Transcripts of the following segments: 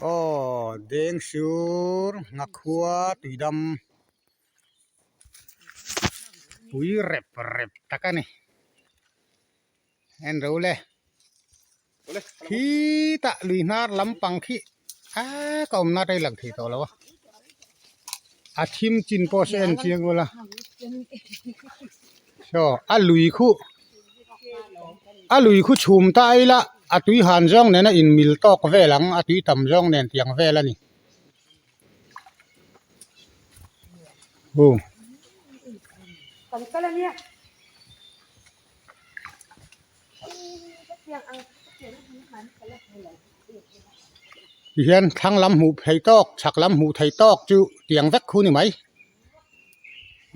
ໂອ້ ເດງຊູນ ງາຄວ ຕຸຍດຳ ປຸຍເລັບເລັບ ຕະກະນີ້ ແອນໂຣເລ ຄີຕະລຸຍນາດລຳປັງຄີ ອາ ກະອົມນາດໄດ້ຫຼັງເທໂຕລະວະ ອາທິມຈິນໂປເຊນຈຽງໂອລະ ຊໍ ອາລຸຍຄຸ ອາລຸຍຄຸຊຸມຕາໄອລະ ອາຕຸຍຫານຈອງແນນ ອາອິນມິລຕອກແວຫຼັງ ອາຕຸຍຕຳຈອງແນນຕຽງແວລະນີ້ ໂອ້ ຮຽນທັງລຳຫູໄທຕອກ ສັກລຳຫູໄທຕອກຈຸຕຽງແວັກຄູນີ້ໄໝ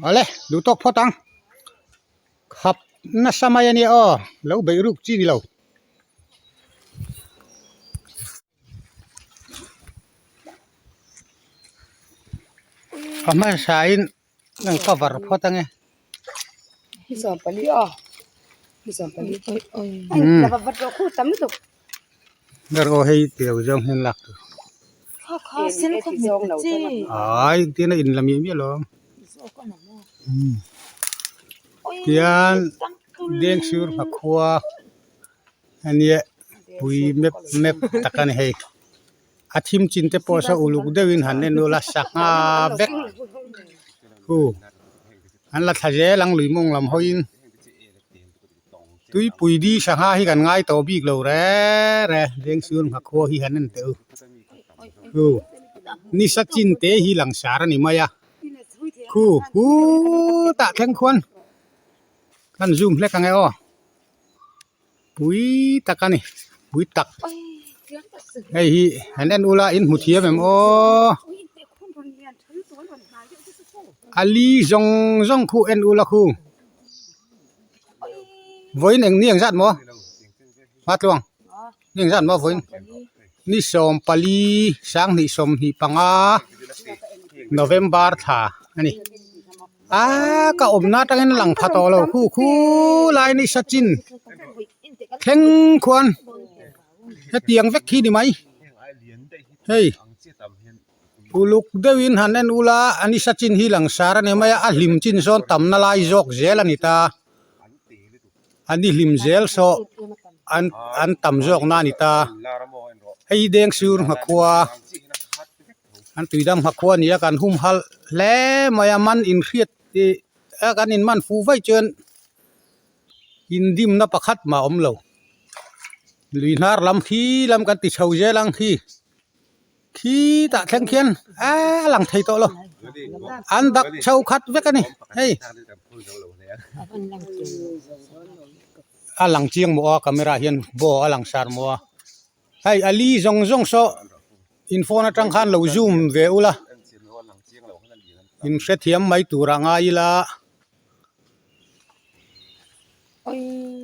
ເອົາເລ ດູຕົກພໍຕັງ ຂັບນະສະໄໝອັນນີ້ ອໍ ແລ້ວເບຣຸກຈີນີ້ລາວ ອາມາສາຍ ນັ່ງກະວັນພໍຕັງເອ ມີສອງປາລີ ອໍ ມີສອງປາລີ ອືມ ລະວັດໂລຄູຕຳຕຸກ ເດີໂອເຮຍ ຕຽວຈອງເຫັນຫຼັກ ອາຍ ຕີນະອິນລະມີມີລອ ອືມ ຕຽນ ເດງຊູນ ຜັກຄວ ອັນນີ້ ປຸຍເມັບເມັບ ຕະກະນີ້ ເຮຍ ອາທິມຈິນເຕໂປຊະ ອຸລຸກເດວິນ ຫັນເນໂນລາ ສັກຫາເບັກ ໂອ້ ອັນລະທະເຈ ລັງລຸຍມົງລຳຫົຍ ຕຸຍປຸຍດີ ສັກຫາຮີກັນງາຍໂຕບີກໂລແຣ ເດງຊູນ ຜັກຄວ ຮີຫັນນັ້ນເຕີ ໂອ້ ນິສະຈິນເຕ ຮີຫຼັງສາຣະນິມະຍາ ຄູ ຄູ ຕະແຂງຄວນ ຄັນຊູມເລັກກະໄງ ອໍ ປຸຍຕັກກະນີ້ ປຸຍຕັກ ເຮີຍ ອັນແອນອູລາ ອິນຫູທຽມແມມ ໂອ ອາລີ ຈອງ ຈອງ ຄູ ແອນອູລາ ຄູ ໂວຍເນັງ ນຽງຈັດໝໍ ມາຕວງ ນີ້ຊັ້ນບໍ່ ຝົນ ນີ້ສອມປາລີ ຊ້າງນີ້ສົມ ນີ້ປັງອາ ໂນເວັມເບີ ຖ້າ ອັນນີ້ ອາ ກະອົມນາດ ອັນຫຼັງພະຕໍລາວ ຄູ່ ຄູ່ ລາຍນີ້ສະຈິນ ເຄັ່ງຄວນ ເຮັດຕຽງເວັກຄີນີ້ໄໝ ເຮີຍ ອຸລຸກເດວິນ ຫັນແອນອູລາ ອັນນີ້ສະຈິນ ຮີຫຼັງສາຣະນິມະຍາ ອາລິມຈິນຊອນ ຕຳນະລາຍ ຈອກເຈລະນິຕາ ອັນນີ້ລິມເຈລຊໍ ອັນ ອັນຕຳຈອກນານິຕາ ໄອແດງຊູນ ຫາຄວາ ອັນຕຸຍດຳຫາຄວາ ນີ້ລະກັນຫຸ້ມຫາແລມາຍາມັນ ອິນຄຽດ ອາກັນອິນມັນຟູໄວ້ເຈີນ ອິນດິມນະປະຄັດມາອົມເລົາ ລຸຍນາຣລຳຄີ ລຳກັນຕິເຊົາເຢລັງຄີ ຄີຕະແຂງຂຽນ ອາ ຫຼັງໄທໂຕະໂລ ອັນດັກເຊົາຄັດເວກອັນນີ້ ເຮີຍ ອາ ຫຼັງຈຽງໝໍ ກາເມຣາຮຽນ ບໍ່ ອາ ຫຼັງສານໝໍ ໄອອາລີ ຈອງ ຈອງຊໍ ອິນໂຟນະຕຣັງຄານ ເລົາຊູມເວອຸລະ ອິນເຊທຽມໄມຕູຣະງາອີລາ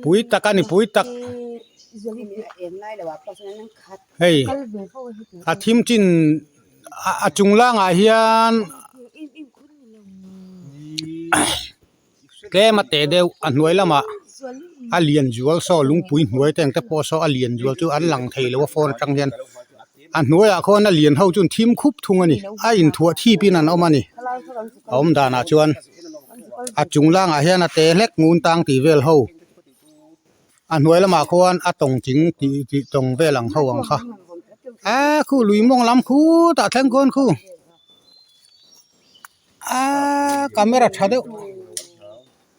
ປຸຍຕັກ ອັນນີ້ປຸຍຕັກ ເຮີຍ ອາທິມຈິນ ອາ ອາຈຸງລາງອາຮຽນ ແກມາແຕ່ເດວ ອາໜວຍລະມາ ອາລຽນຈວລຊໍ ລຸງປຸຍໜວຍແຕ່ງແຕ່ປໍຊໍ ອາລຽນຈວລຈຸ ອັນຫຼັງໄທລະວະ ໂຟນະຕຣັງຮຽນ ອາໜວຍອາຄອນ ອາລຽນເຮົາຈຸນທິມຄຸບທຸງ ອັນນີ້ ອາອິນຖົວທີ່ປີນັ້ນເອົາມານີ້ ອາອມດານາຈວນ ອາຈຸງລາງອາແຮນ ອາແຕ່ເລັກງູນຕ່າງຕີເວລເຮົາ ອາໜວຍລະມາຄອນ ອາຕົງຈິງ ຕີ ຕີຕົງເວລຫຼັງເຮົາອັງຄະ ອາຄູລຸຍມ່ວງລຳ ຄູຕະແທງກວນຄູ ອາກາເມຣາທາເດວ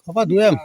ເຂົາວ່າດູແອມ